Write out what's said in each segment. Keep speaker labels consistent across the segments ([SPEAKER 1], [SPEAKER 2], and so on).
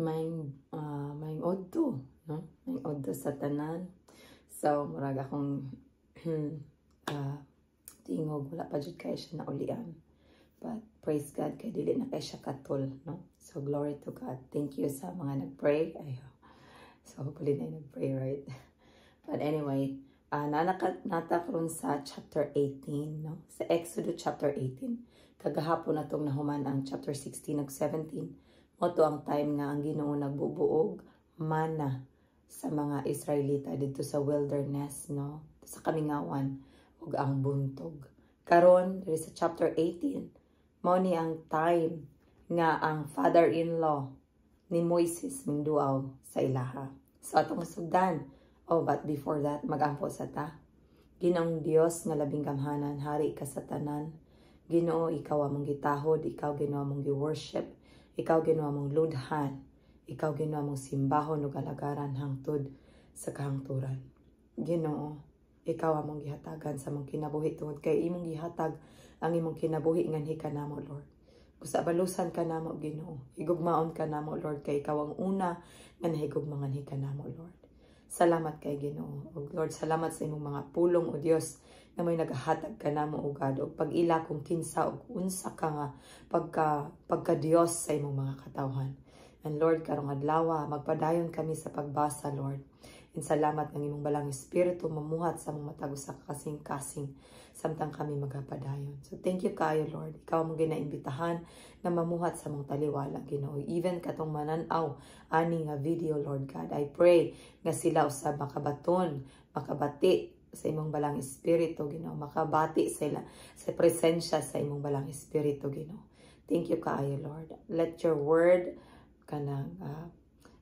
[SPEAKER 1] Maayong udto, no? Maayong udto sa tanan. So, murag akong tingog, wala pa jud kay siya naulian. But praise God kay dili na kay siya katol, no? So glory to God. Thank you sa mga nag-pray. Ay, so hopefully na nag-pray, right? But anyway, nata karon sa chapter 18, no? Sa Exodus chapter 18. Kagahapon natong nahuman ang chapter 16 ug 17. Mao to ang time nga ang Ginoo nagbubuog mana sa mga Israelita didto sa wilderness, no? Sa kamingawan ug ang buntog. Karon diri sa chapter 18, mao ni ang time nga ang father-in-law ni Moises mingduaw sa ilaha. So atong sugdan. Oh, but before that, magampo sa ta. Ginoong Dios nga labing gamhanan, hari ka sa tanan. Ginoo, ikaw among gitahod, ikaw Ginoo among gi-worship, ikaw Ginoo among ludhan, ikaw Ginoo among simbahon ug alagaran hangtod sa kahangturan. Ginoo, ikaw among gihatagan sa among kinabuhi tungod kay imong gihatag ang imong kinabuhi nganhi kanamo, Lord. Busa balusan ka namo, Ginoo. Higugmaon ka namo, Lord, kay ikaw ang una nga nahigugma nganhi kanamo, Lord. Salamat kay Ginoo. O Lord, salamat sa imong mga pulong, o Dios, na may nagahatag ka namo, o God, og pag-ila kung kinsa og unsa ka nga pagka Dios sa imong mga katawhan. And Lord, karong adlaw, magpadayon kami sa pagbasa, Lord. And salamat ng imong balang espiritu mamuhat sa among matag usa ka kasing-kasing samtang kami magapadayon. So thank you kaayo, Lord. Ikaw among ginaimbitahan na mamuhat sa among taliwala, Ginoo. Even katong manan-aw ani nga video, Lord God, I pray nga sila usab makabaton, makabati sa imong balang espiritu, Ginoo, makabati sila sa presensya sa imong balang espiritu, Ginoo. Thank you kaayo, Lord. Let your word kanang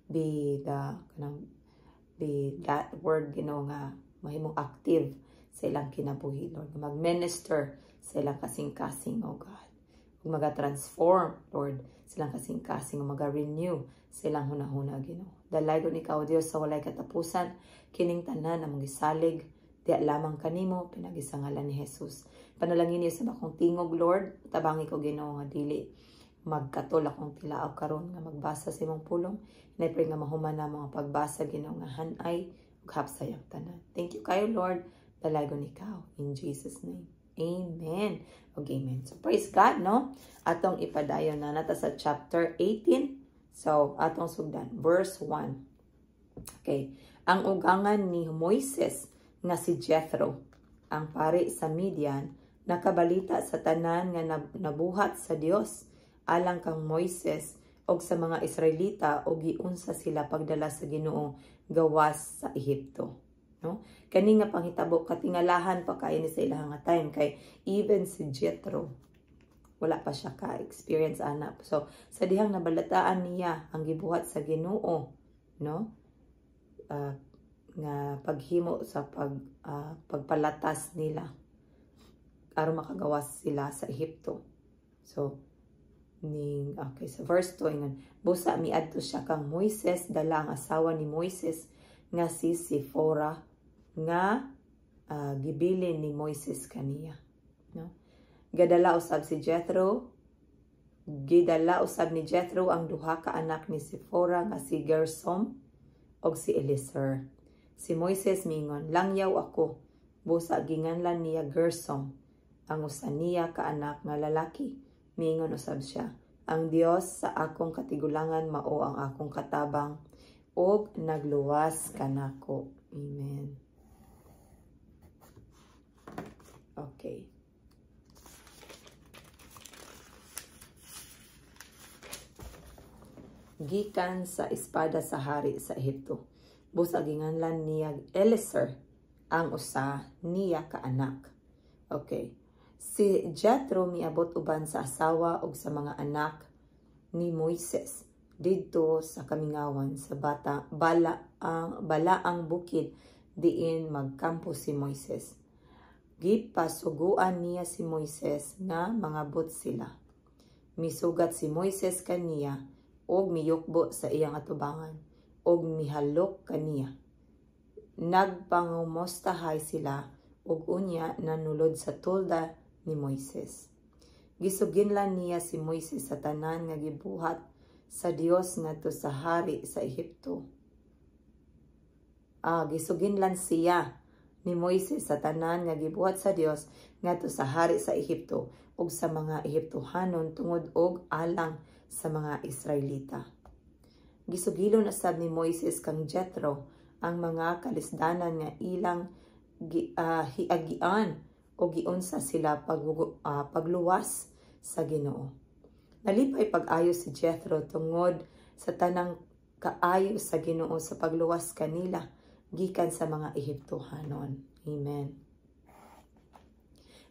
[SPEAKER 1] be the kanang be that word, Ginoo, nga mahimong active sa ilang kinabuhi, Lord, nga mag-minister sa ilang kasing-kasing, oh God, ug maga-transform, Lord, sa ilang kasing-kasing, ug maga-renew sa ilang hunahuna, Ginoo. Dalaygon ikaw, Dios, sa walay katapusan. Kining tanan among gisalig diya lamang kanimo pinaagi sa ngalan ni Jesus. Panalangin niyo sa akong tingog, Lord. Tabangi ko, Ginoo, nga dili magkatol akong tilaaw karon nga magbasa sa imong pulong. And I pray nga mahuman na mga pagbasa, Ginoo, nga hanay ug hapsay ang tanan. Thank you kayo, Lord. Dalaygon ikaw in Jesus' name. Amen. Ug amen. So praise God, no? Atong ipadayon na nata sa chapter 18. So atong sugdan verse 1. Okay. Ang ugangan ni Moises nga si Jethro, ang pari sa Midian, nakabalita sa tanan nga nabuhat sa Dios alang kang Moises og sa mga Israelita og giunsa sila pagdala sa Ginoo gawas sa Ehipto, no? Kani nga panghitabo katingalahan pa kaayo ni sa ilahang nga time kay even si Jethro wala pa siya ka-experience ana. So sa dihang nabalataan niya ang gibuhat sa Ginoo, no? Nga paghimo sa pagpalatas nila aron makagawas sila sa Ehipto. So ning okay, sa verse 2 ingon, busa miadto siya kang Moises dala ang asawa ni Moises nga si Sephora nga gibilin ni Moises kaniya, no? Gadala usab si Jethro, gidala usab ni Jethro ang duha ka anak ni Sephora nga si Gersom og si Eliezer. Si Moises mingon, "Langyaw ako." Busa ginganlan niya Gersom ang usa niya ka anak nga lalaki. Mingon usab siya, "Ang Dios sa akong katigulangan mao ang akong katabang ug nagluwas kanako." Amen. Okay. Gikan sa espada sa hari sa Ehipto. Busa ginganlan niya Eliezer ang usa niya ka anak. Okay. Si Jethro miabot uban sa asawa ug sa mga anak ni Moises didto sa kamingawan sa balaang bukid diin magkampo si Moises. Gipasuguan niya si Moises nga mangabot sila. Misugat si Moises kaniya og miyukbo sa iyang atubangan og mihalok kaniya. Nagpangumostahay sila ug unya nanulod sa tolda ni Moises. Gisuginlan niya si Moises sa tanan nga gibuhat sa Dios ngadto sa hari sa Ehipto. Gisuginlan siya ni Moises sa tanan nga gibuhat sa Dios ngadto sa hari sa Ehipto ug sa mga Ehiptohanon tungod og alang sa mga Israelita. Gisugilon na sab ni Moises kang Jethro ang mga kalisdanan nga ilang hiagian o giunsa sila pagluwas sa Ginoo. Nalipay pag-ayo si Jethro tungod sa tanang kaayo sa Ginoo sa pagluwas kanila gikan sa mga Ehiptohanon. Amen.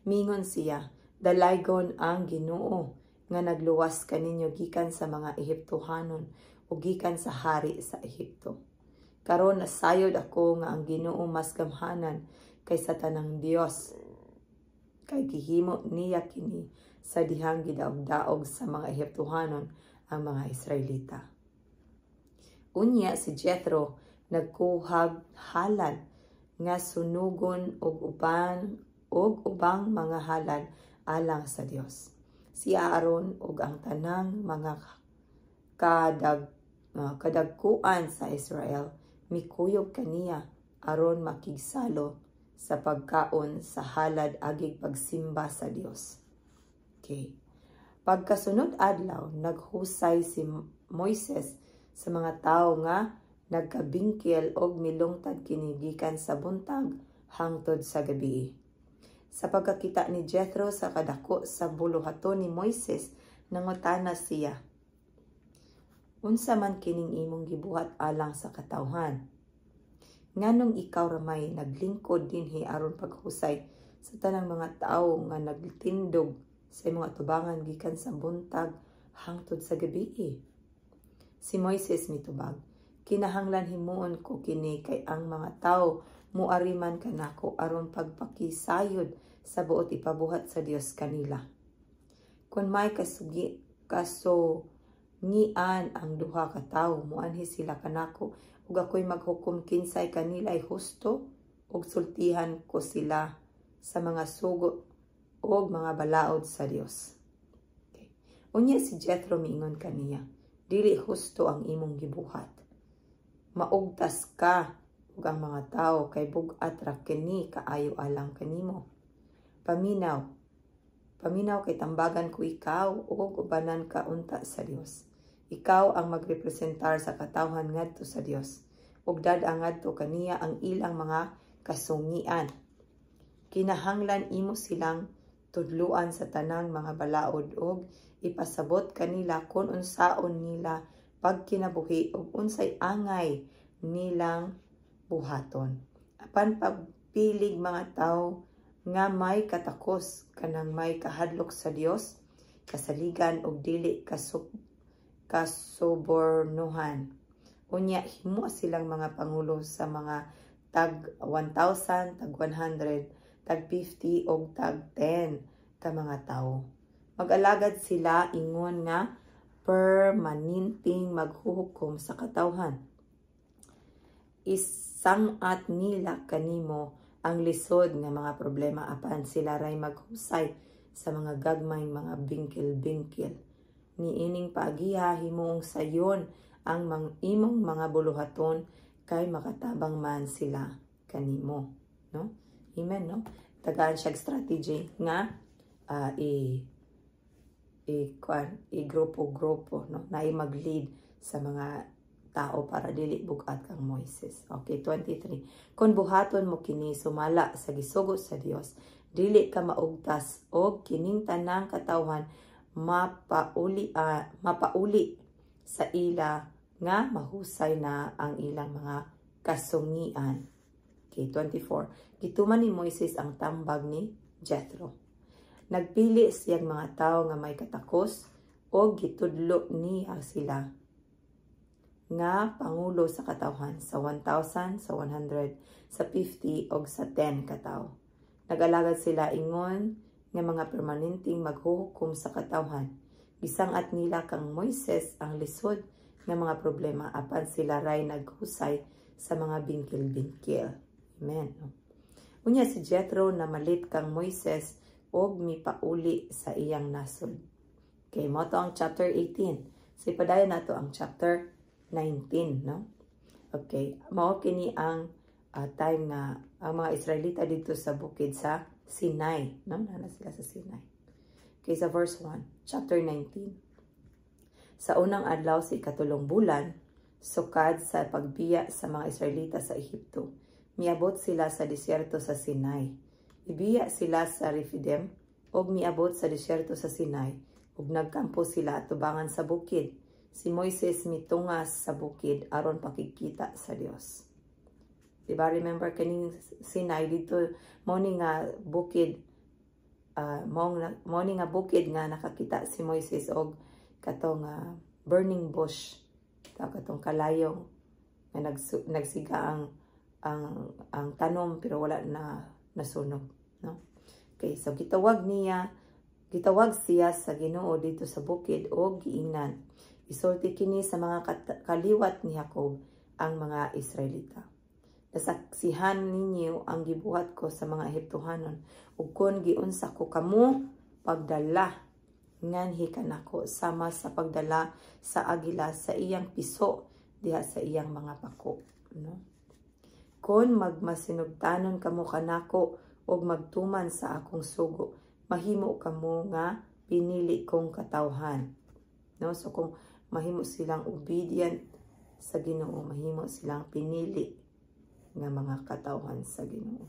[SPEAKER 1] Mingon siya, "Dalaygon ang Ginoo nga nagluwas kaninyo gikan sa mga Ehiptohanon o gikan sa hari sa Ehipto. Karon nasayod ako nga ang Ginoo mas gamhanan kaysa tanang Dios, kay gihimo niya kini sa dihang gidaog-daog sa mga Ehiptohanon ang mga Israelita." Unya si Jethro nagkuhag halad nga sunugon og uban og ubang mga halad alang sa Dios. Si Aaron ug ang tanang mga kadagkuan sa Israel mikuyog kaniya aron makigsalo sa pagkaon sa halad agig pagsimba sa Dios. Okay. Pagkasunod adlaw, naghusay si Moises sa mga tawo nga nagkabingkil og milungtad kini gikan sa buntag hangtod sa gabi. Sa pagkakita ni Jethro sa kadako sa buluhaton ni Moises, nangutana siya, "Unsa man kining imong gibuhat alang sa katawhan? Nganong ikaw ramay naglingkod dinhi aron paghusay sa tanang mga tawo nga nagtindog sa imong atubangan gikan sa buntag hangtod sa gabi?" Si Moises mitubag, "Kinahanglan himuon ko kini kay ang mga tawo muari man kanako aron pagpakisayod sa buot ipabuhat sa Dios kanila. Kun may kasungian ang duha ka tawo, muanhi sila kanako ug ako'y maghukom kinsay kanila'y husto ug sultihan ko sila sa mga sugo ug mga balaod sa Dios." Okay. Unya si Jethro miingon kaniya, "Dili husto ang imong gibuhat. Maugtas ka ug ang mga tawo kay bug-at ra kini kaayo alang kanimo. Paminaw, paminaw kay tambagan ko ikaw ug ubanan ka unta sa Dios. Ikaw ang magrepresentar sa katawhan ngadto sa Dios ug dad-a ngadto kaniya ang ilang mga kasungian. Kinahanglan imo silang tudluan sa tanang mga balaod ug ipasabot kanila kung unsaon nila pagkinabuhi ug unsay angay nilang buhaton. Apan pagpilig mga tawo nga may katakos kanang may kahadlok sa Dios, kasaligan ug dili kasubornuhan. Unya himo silang mga pangulo sa mga tag 1,000, tag 100, tag 50 og tag 10 ka mga tawo. Mag-alagad sila ingon nga permanenteng maghuhukom sa katawhan. Isang-at nila kanimo ang lisod nga mga problema apan sila ray maghusay sa mga gagmay mga bingkil-bingkil. Niining paagiha himuong sayon ang imong mga buluhaton kay makatabang man sila kanimo, no? Amen, no? Tagaan siya strategy nga i i kuan i grupo-grupo, no, na mag-lead sa mga tao para dili bugat kang Moises. Okay, 23. Kung buhaton mo kini sumala sa gisugo sa Dios, dili ka maugtas og kining tanang katawhan mapauli sa ila nga mahusay na ang ilang mga kasungian. Okay, 24. Gituman ni Moises ang tambag ni Jethro. Nagpili siyang mga tao nga may katakos o gitudlo niya sila nga pangulo sa katawhan sa 1,000, sa 100, sa 50 og sa 10 katawo. Nag-alagad sila ingon nga mga permanenteng maghuhukom sa katawhan. Gisang-at nila kang Moises ang lisod nga mga problema apan sila ray naghusay sa mga bingkil-bingkil. Amen. Unya si Jethro namalit kang Moises og mipauli sa iyang nasod. Okay, mao to ang chapter 18. So ipadayon nato ang chapter 19, no? Okay, mao kini ang time nga ang mga Israelita dito sa bukid sa Sinai, no? Naa sila sa Sinai. Okay, sa verse 1, chapter 19. Sa unang adlaw sa ikatulong bulan, sukad sa pagbiya sa mga Israelita sa Ehipto, miabot sila sa disyerto sa Sinai. Ibiya sila sa Rephidim ug miabot sa disyerto sa Sinai ug nagkampo sila atubangan sa bukid. Si Moises mitungas sa bukid aron pakigkita sa Dios. Diba, remember kaning Sinai dito, mo ni nga bukid, mo ni nga bukid nga nakakita si Moises og katong burning bush, katong kalayong nga nagsiga ang tanom pero wala na nasunog, no? Okay, so gitawag siya sa Ginoo dito sa bukid og giingnan, "Isulti kini sa mga kaliwat ni Jacob, ang mga Israelita. Nasaksihan ninyo ang gibuhat ko sa mga Ehiptohanon ug kon giunsa ko kamo pagdala nganhi kanako sama sa pagdala sa agila sa iyang piso diha sa iyang mga pako," no? Kon magmasinugtanon kamo kanako ug magtuman sa akong sugo, mahimo kamo nga pinili kong katawhan, no? So kung mahimo silang obedient sa Ginoo, mahimo silang pinili nga mga katawhan sa Ginoo.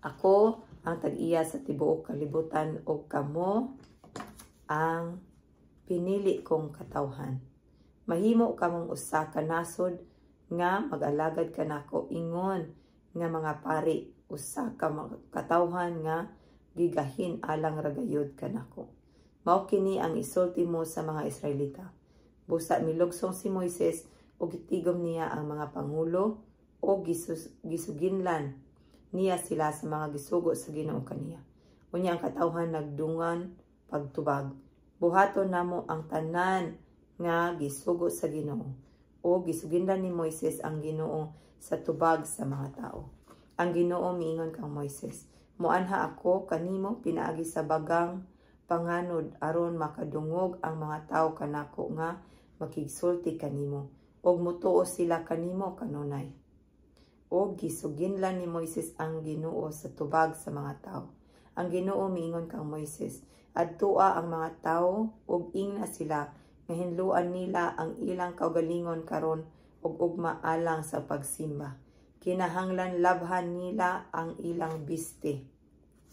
[SPEAKER 1] Ako ang tag-iya sa tibuok kalibutan ug kamo ang pinili kong katawhan. Mahimo kamong usa ka nasod nga mag-alagad kanako ingon nga mga pari, usa ka katawhan nga gigahin alang ra gayud kanako. Mao kini ang isulti mo sa mga Israelita." Busa milugsong si Moises ug gitigom niya ang mga pangulo o gisuginlan niya sila sa mga gisugo sa Ginoo kaniya. Unya ang katawhan nagdungan pagtubag, "Buhaton namo ang tanan nga gisugo sa Ginoo." O gisuginlan ni Moises ang Ginoo sa tubag sa mga tao. Ang Ginoo miingon kang Moises, "Muanha ako kanimo pinaagi sa bagang panganod aron makadungog ang mga tawo kanako nga makigsulti kanimo ug mutuo sila kanimo kanunay." O gisuginlan ni Moises ang Ginoo sa tubag sa mga tawo. Ang Ginoo miingon kang Moises, "Adtua ang mga tawo ug ingna sila nga hinluan nila ang ilang kaugalingon karon ug ugma alang sa pagsimba. Kinahanglan labhan nila ang ilang biste."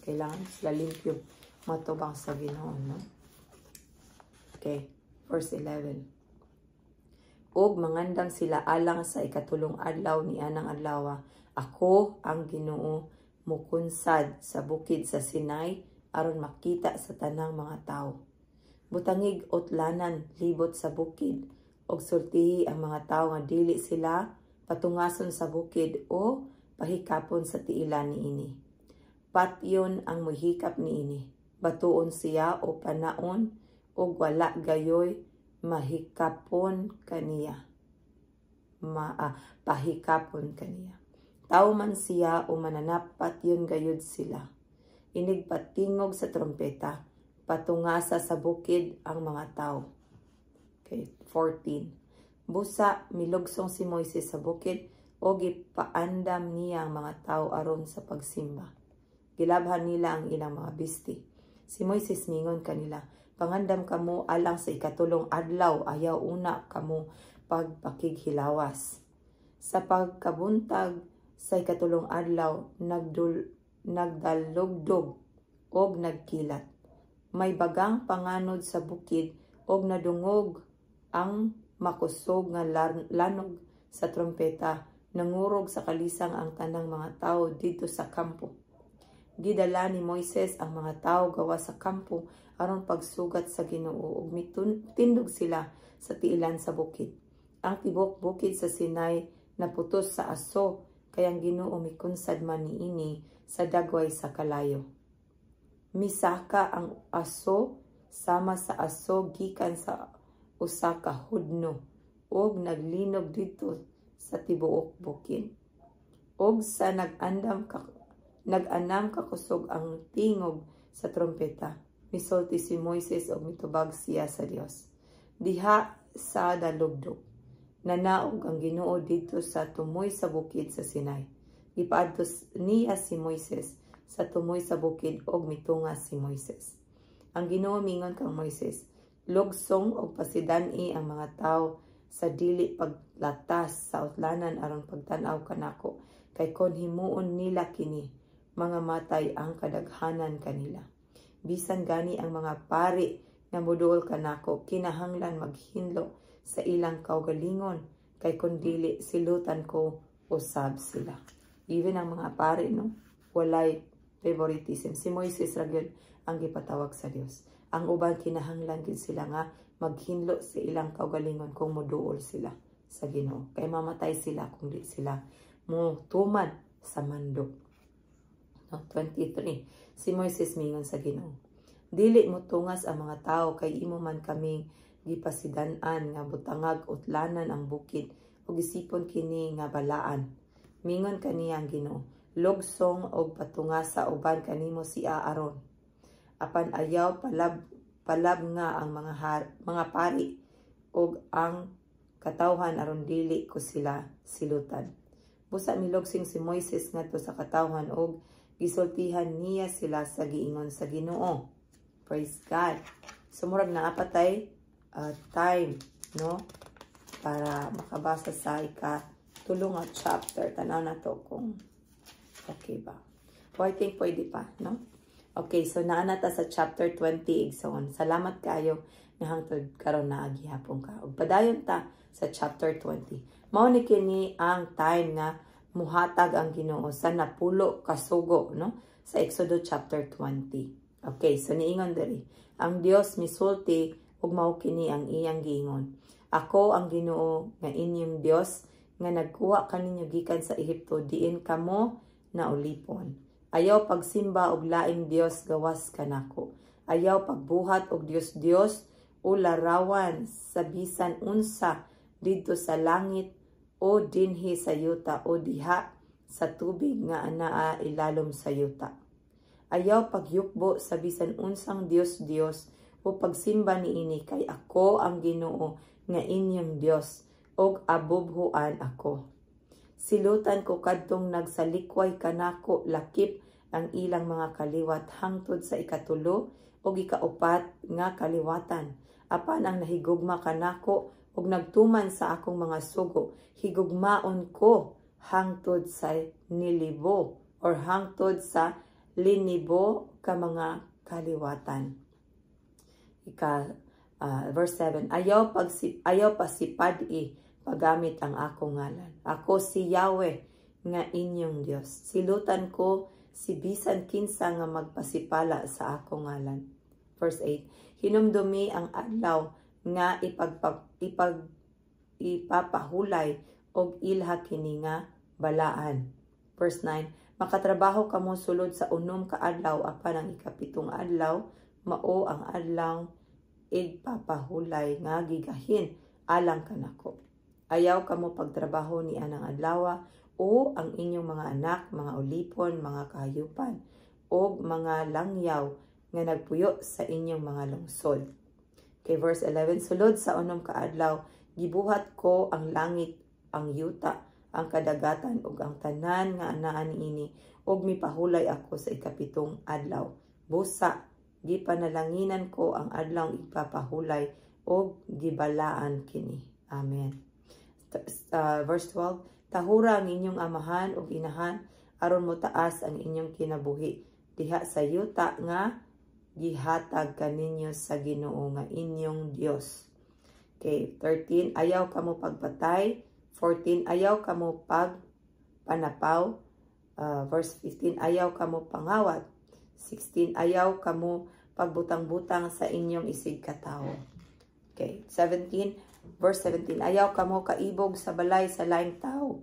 [SPEAKER 1] Kailangan sila limpyo matubang sa Ginoo, no? Okay, verse 11. Ug mangandam sila alang sa ikatulong adlaw ni anang adlaw. Ako ang Ginoo mukunsad sa bukid sa Sinai aron makita sa tanang mga tawo. Butangig utlanan libot sa bukid ug sultihi ang mga tawo nga dili sila patungason sa bukid o pahikapon sa tiilan niini. Patyon ang mohikap niini. Batuon siya o panaon ug wala gayoy mahikapon kaniya. Pahikapon kaniya. Tawo man siya o mananap, patyon gayud sila. Inig patingog sa trompeta, patungasa sa bukid ang mga tao. Okay, 14. Busa milugsong si Moises sa bukid o gipaandam niya ang mga tao aron sa pagsimba. Gilabhan nila ang ilang mga bisti. Si Moises mingon kanila, "Pangandam kamo alang sa ikatulong adlaw, ayaw una kamo pagpakighilawas." Sa pagkabuntag sa ikatulong adlaw, nagdalugdog og nagkilat. May bagang panganod sa bukid og nadungog ang makusog nga lanog sa trompeta. Nangurog sa kalisang ang tanang mga tao didto sa kampo. Gidala ni Moises ang mga tao gawas sa kampo aron pagsugat sa Ginoo ug mitindog sila sa tiilan sa bukid. Ang tibuok bukid sa Sinai naputos sa aso kay ang Ginoo mikunsad man niini sa dagway sa kalayo. Misaka ang aso sama sa aso gikan sa usa ka hudno ug naglinog didto sa tibuok bukid. Og sa nag-anam kakusog ang tingog sa trompeta, misulti si Moises og mitubag siya sa Dios. Diha sa dalugdog, nanaog ang Ginoo didto sa tumoy sa bukid sa Sinai. Gipaadto niya si Moises sa tumoy sa bukid og mitunga si Moises. Ang Ginoo mingon kang Moises, "Lugsong og pasidan-i ang mga tawo sa dili paglatas sa utlanan aron pagtan-aw kanako, kay kon himuon nila kini, mga matay ang kadaghanan kanila. Bisan gani ang mga pari nga moduol kanako kinahanglan maghinlo sa ilang kaugalingon, kay kon dili, silutan ko usab sila." Even ang mga pari, no, walay favoritism. Si Moises ra gyud ang gipatawag sa Dios. Ang uban, kinahanglan gid sila nga maghinlo sa ilang kaugalingon kung moduol sila sa Ginoo. Kay mamatay sila kung di sila mo tuman sa mando. No, 23. Si Moises mingon sa Ginoo, "Dili mo tungas ang mga tao kay imo man kaming gipasidan-an nga butangag utlanan ang bukid ug isipon kini nga balaan." Mingon kaniya ang Ginoo, "Lugsong og patungasa uban kanimo si Aaron. Apan ayaw palab nga ang mga pari ug ang katawhan aron dili ko sila silutan." Busa milugsing si Moises ngadto sa katawhan ug gisultihan niya sila sa giingon sa Ginoo. Praise God. So murag naa pa tay time, no, para makabasa sa ika-tulo nga chapter. Tanaw nato kung okay ba. O I think pwede pa, no? Okay, so naa na ta sa chapter 20, igsoon. Salamat kayo nga hangtod karon naa gihapon ka. Ug padayon ta sa chapter 20. Mao ni kini ang time nga muhatag ang Ginoo sa 10 ka sugo, no? Sa Exodo chapter 20. Okay, so niingon diri. Ang Dios misulti ug mao kini ang iyang giingon. "Ako ang Ginoo nga inyong Dios nga nagkuha kaninyo gikan sa Ehipto, diin kamo naulipon. Ayaw pagsimba og laing dios gawas kanako. Ayaw pagbuhat og dios-dios o larawan sa bisan unsa didto sa langit o dinhi sa yuta o diha sa tubig nga anaa ilalom sa yuta. Ayaw pagyukbo sa bisan unsang dios-dios o pagsimba niini, kay ako ang Ginoo nga inyong Dios og abubhuan ako. Silutan ko kadtong nagsalikway kanako lakip ang ilang mga kaliwat hangtod sa ikatulo ug ikaupat nga kaliwatan. Apan ang nahigugma kanako ug nagtuman sa akong mga sugo, higugmaon ko hangtod sa nilibo or hangtod sa linibo ka mga kaliwatan." Ika verse 7, Ayaw pasipad-i paggamit ang akong ngalan. Ako si Yahweh nga inyong Dios. Silutan ko si bisan kinsa nga magpasipala sa akong ngalan. Verse 8, Hinumdumi ang adlaw nga ipapahulay og ilha kini nga balaan. Verse 9, Makatrabaho kamo sulod sa 6 ka adlaw, apan ang ikapitong adlaw mao ang adlaw igpapahulay nga gigahin alang kanako. Ayaw kamo pagtrabaho ni anang adlaw o ang inyong mga anak, mga ulipon, mga kahayupan, o mga langyaw nga nagpuyo sa inyong mga lungsod. Kay verse 11, Sulod sa 6 ka adlaw, gibuhat ko ang langit, ang yuta, ang kadagatan ug ang tanan nga anaa niini, ug mipahulay ako sa ikapitong adlaw. Busa gipanalanginan ko ang adlaw ipapahulay ug gibalaan kini." Amen. Verse 12, Tahura ang inyong amahan ug inahan aron mo taas ang inyong kinabuhi diha sa yuta nga gihatag kaninyo sa Ginoo nga inyong Dios. Okay, 13, ayaw kamo pagpatay. 14, ayaw kamo pag panapaw. Verse 15, ayaw kamo pangawat. 16, ayaw kamo pagbutang-butang sa inyong isig katawo. Okay, 17, verse 17, ayaw kamo kaibog sa balay sa laing tao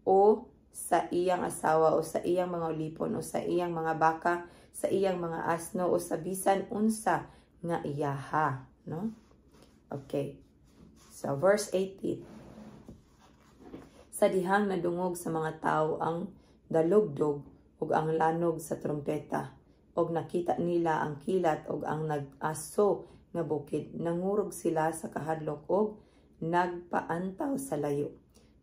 [SPEAKER 1] o sa iyang asawa o sa iyang mga ulipon o sa iyang mga baka, sa iyang mga asno o sa bisan unsa nga iyaha, no? Okay. So verse 18. Sa dihang nadungog sa mga tao ang dalugdog ug ang lanog sa trumpeta ug nakita nila ang kilat ug ang nag-aso nga bukid. Nangurog sila sa kahadlok og nagpaantaw sa layo.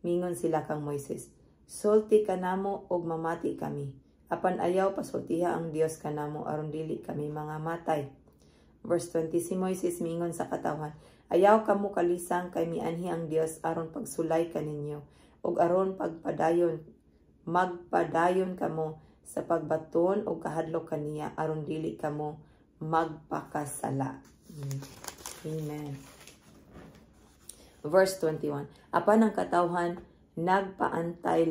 [SPEAKER 1] Mingon sila kang Moises, "Sulti kanamo og mamati kami. Apan ayaw pasultiha ang Dios kanamo aron dili kami mga matay." Verse 20, si Moises mingon sa katawhan, "Ayaw kamo kalisang kay mianhi ang Dios aron pagsulay kaninyo ug aron pagpadayon magpadayon kamo sa pagbaton og kahadlok kaniya aron dili kamo magpakasala." Amen. Verse 21. Apan ang katawhan nagpaantaw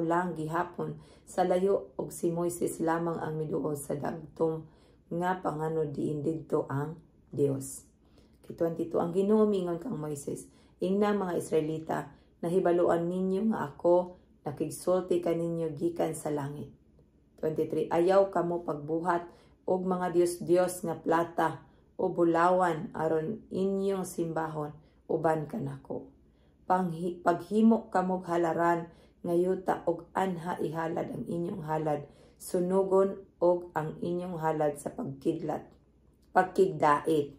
[SPEAKER 1] lang gihapon sa layo ug si Moises lamang ang miduol sa dagtom nga panganod diin didto ang Dios. Kay 22, ang Ginoo mingon kang Moises, "Ingna mga Israelita, nahibaluan ninyo nga ako nakigsulti kaninyo gikan sa langit." 23, ayaw kamo pagbuhat og mga dios-dios nga plata o bulawan aron inyong simbahon uban kanako. Paghimo kamog halaran nga yuta og anha ihalad ang inyong halad sunugon og ang inyong halad sa pagkidlat pagkigdait,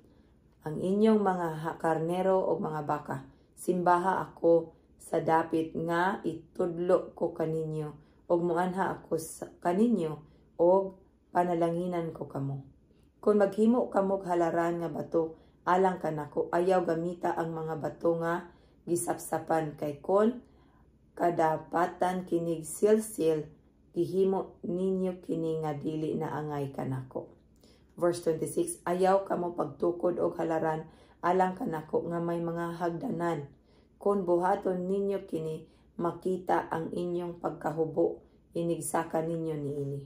[SPEAKER 1] ang inyong mga karnero o mga baka. Simbaha ako sa dapit nga itudlo ko kaninyo og muanha ako sa kaninyo og panalanginan ko kamo. Kung maghimo kamo halaran nga bato alang kanako, ayaw gamita ang mga bato nga gisapsapan kay kon kadapatan kinig silsil, gihimo ninyo kini nga dili na angay kanako. Verse 26, ayaw kamo pagtukod og halaran alang kanako nga may mga hagdanan. Kung buhaton ninyo kini, makita ang inyong pagkahubo, inigsaka ninyo niini.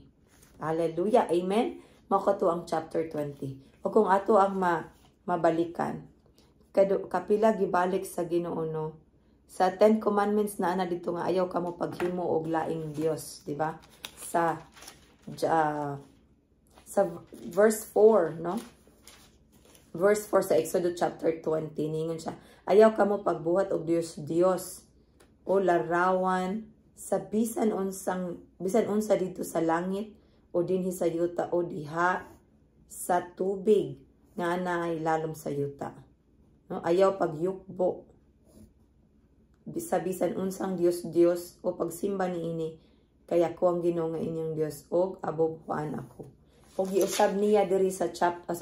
[SPEAKER 1] Hallelujah. Amen. Mao kato ang chapter 20. O kung ato ang mabalikan, kapila gibalik sa Ginoo, no? Sa Ten Commandments na ana dito nga ayaw kamo paghimo og laing Dios, di ba? Sa verse 4, no? Verse 4 sa Exodus chapter 20, ningon siya, "Ayaw kamo pagbuhat og Dios Dios o larawan sa bisan unsa dito sa langit o dinhi sa yuta o diha sa tubig nga naay lalom sa yuta." No, ayaw pagyukbo sa bisan unsang Dios Dios o pagsimba niini kay ako ang Ginoo nga inyong Dios og abubuan ako. Og giusab niya diri sa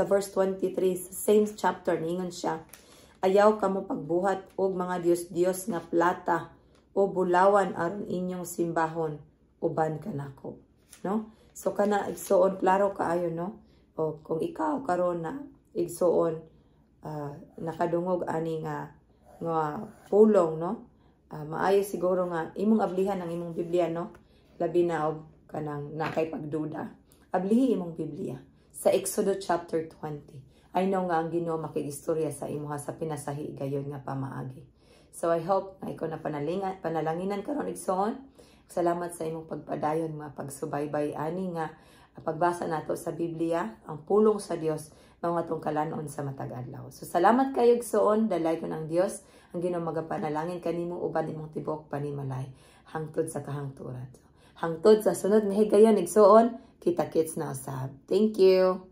[SPEAKER 1] verse 23 sa same chapter, ningon siya, "Ayaw kamo pagbuhat og mga dios-dios nga plata o bulawan aron inyong simbahon uban kanako." No? So kana, igsuon, klaro kaayo, no? O kung ikaw karon na, igsuon, nakadungog ani nga nga pulong, no? Maayo siguro nga imong ablihan ang imong Biblia, no? Labi na og kanang nakay pagduda. Ablihi imong Biblia sa Exodus chapter 20. I know nga ang Ginoo makigistorya sa imuha sa pinasahi gayon nga pamaagi. So I hope nga ikaw na panalanginan karon, igsoon. Salamat sa imong pagpadayon mga pagsubaybay ani nga pagbasa nato sa Biblia, ang pulong sa Dios mga atong kalanon sa matag adlaw. So salamat kayo, igsoon, dalaygon ang Dios, ang Ginoo magapanalangin kanimo uban imong tibuok panimalay hangtod sa kahangturan. So, hangtod sa sunod nga higayon, igsoon, kita kits na usab. Thank you.